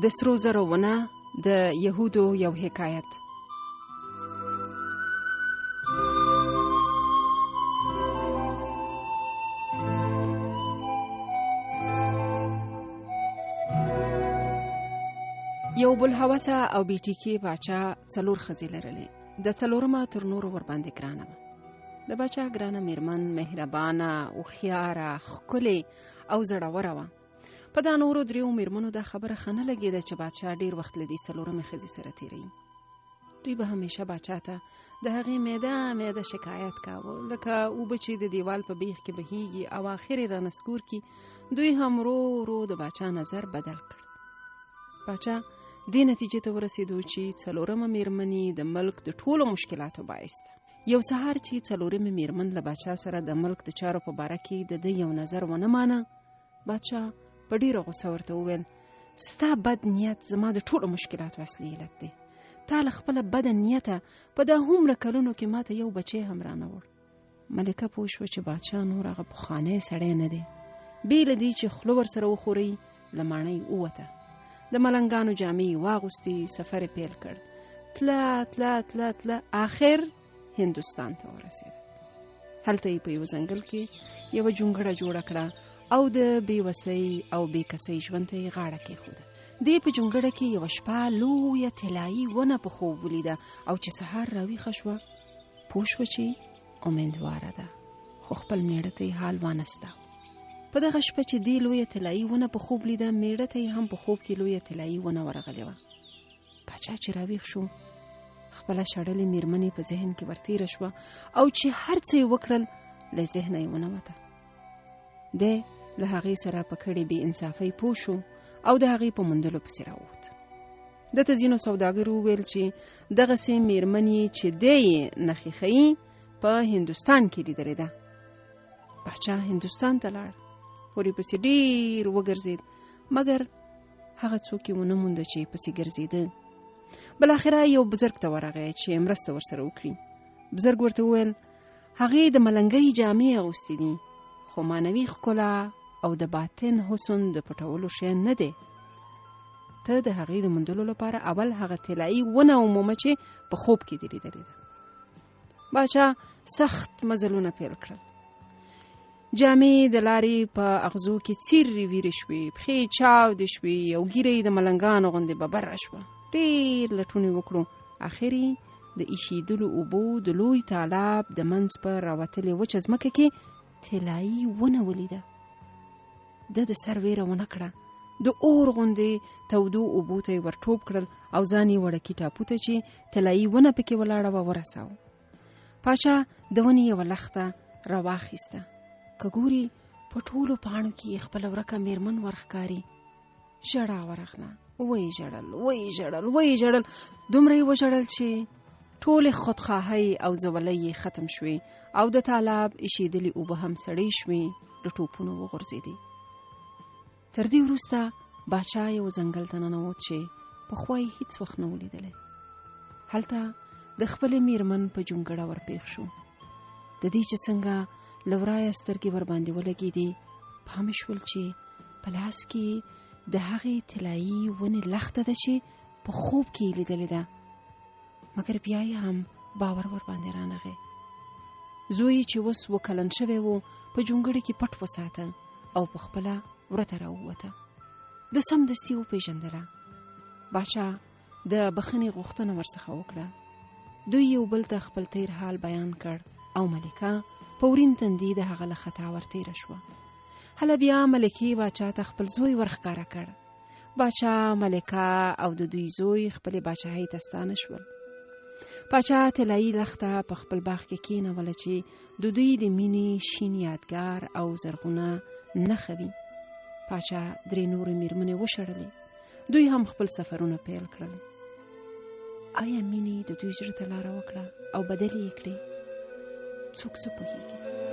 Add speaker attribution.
Speaker 1: د سرو زرو ونه، د یهودو یو حکایت. یو بل هوسه او بیټیکې باچا څلور ښځې لرلې. د څلورمه تر نورو ورباندې ګرانه وه. د باچا ګرانه میرمن مهربانه، هوښیاره، ښکلې او زړوره وه. په دا نورو دریو میرمنو دا خبره ښه نه لګېده چې باچا ډېر وخت له دې څلورمې ښځې سره تېروي. دوی به همیشه باچا ته د هغې میده میده شکایت کاوه، لکه اوبه چې د دیوال په بیخ کې بهیږي او آخر یې رانسکور کړي. دوی هم ورو ورو د باچا نظر بدل کړ. باچا دې نتیجې ته ورسېدو چې څلورمه میرمن یې د ملک د ټولو مشکلاتو باعث ده. یو سهار چې څلورمې میرمن له باچا سره د ملک د چارو په باره کې د ده یو نظر ونه مانه، باچا په ډېره غوسه ورته وویل: ستا بد نیت زما د ټولو مشکلاتو اصلي علت دی. تا له خپله بده نیته په دا هومره کلونو کې ماته یو بچی هم رانه وړ. ملکه پوه شوه چې باچا نور هغه پخوانی سړی نه دی. بې له دې چې خوله ورسره وښوروي له ماڼۍ ووته. د ملنګانو جامې یې واغوستې، سفر یې پیل کړ. تله تله تله تله، آخر هندوستان ته ورسېده. هلته یې په یوه ځنګل کې یوه جونګړه جوړه کړه او د بېوسۍ او بېکسۍ ژوند ته یې غاړه کېښوده. دې په جونګړه کې یوه شپه لویه طلایي ونه په خوب ولیده او چې سهار راویښه شوه پوه شوه چې امیندواره ده، خو خپل میړه ته یې حال وانستاوه. په دغه شپه چې دې لویه طلایي ونه په خوب لیده، میړه ته یې هم په خوب کې لویه طلایي ونه ورغلې وه. پاچا چې راویښ شو، خپله شړلې میرمن یې په ذهن کې ورتېره شوه او چې هر څه یې وکړل له ذهنه یې ونه وته. دی له هغې سره په کړې بې انصافۍ پوه شو او د هغې په موندلو پسې راووت. ده ته ځینو سوداګرو وویل چې دغسې میرمن یې چې دی یې نښې ښیي په هندوستان کې لیدلې ده. پاچا هندوستان ته لاړ، پورې پسې ډېر وګرځېد، مګر هغه څوک یې ونه مونده چې پسې ګرځېده. بالاخره یو بزرګ ته ورغی چې مرسته ورسره وکړي. بزرګ ورته وویل: هغې د ملنګۍ جامې اغوستې دي، خو معنوي ښکلا او د باطن حسن د پټولو شی نه دی. ته د هغې د موندلو لپاره اول هغه طلایي ونه ومومه چې په خوب کې دې لیدلې ده. باچا سخت مزلونه پیل کړل. جامې د لارې په اغزو کې څیرې ویرې شوې، پښې چاودې شوې او ږیره یې د ملنګانو غوندې ببره شوه. ډېر لټون یې وکړو، اخر یې د ایشېدلو اوبو د لوی تالاب د منځ په راوتلې وچه ځمکه کې طلایي ونه ولیده. ده د سر ویره ونه کړه، د اور غوندې تودو اوبو ته یې ورټوپ کړل او ځان یې وړکي ټاپو ته چې طلایي ونه پکې ولاړه وه ورساوه. پاچا د ونې یوه لښته راواخیسته، که ګوري په ټولو پاڼو کې یې خپله ورکه میرمن ورښکاري. ژړا ورغله، ویې ژړل، ویې ژړل، ویې ژړل، دومره یې وژړل چې ټولې خودخواهۍ او ځولۍ یې ختم شوې او د تالاب ایشېدلې اوبه هم سړې شوې، له ټوپونو وغورځېدې. تر دې وروسته باچا یو ځنګل ته ننوت چې پخوا یې هیڅ وخت نه و لیدلی. هلته د خپلې میرمن په جونګړه ورپېښ شو. د دې چې څنګه له ورایه سترګې ورباندې ولګېدې، پام شول چې په لاس کې د هغې طلایي ونې لښته ده چې په خوب کې یې لیدلې ده، مګر بیا یې هم باور ورباندې رانغی. زوی چې اوس اووه کلن شوی و په جونګړې کې پټ وساته او په خپله وره ته راووته. ده سمدستي وپېژندله. باچا د بخښنې غوښتنه ورڅخه وکړه. دوی یو بل ته خپل تیر حال بیان کړ او ملکه په ورین تندي د هغه له خطا ورتېره شوه. هله بیا ملکې باچا ته خپل زوی ورښکاره کړ. باچا، ملکه او د دوی زوی خپلې باچاهۍ ته ستانه شول. پاچا طلایي لښته په خپل باغ کې کېنوله چې د دوی د مینې شین یادګار او زرغونه نښه وي. پاچا درې نورې میرمنې وشړلې. دوی هم خپل سفرونه پیل کړل. آیا مینې د دوی زړه ته لاره وکړه او بدلې یې کړې؟ څوک څه پوهېږي؟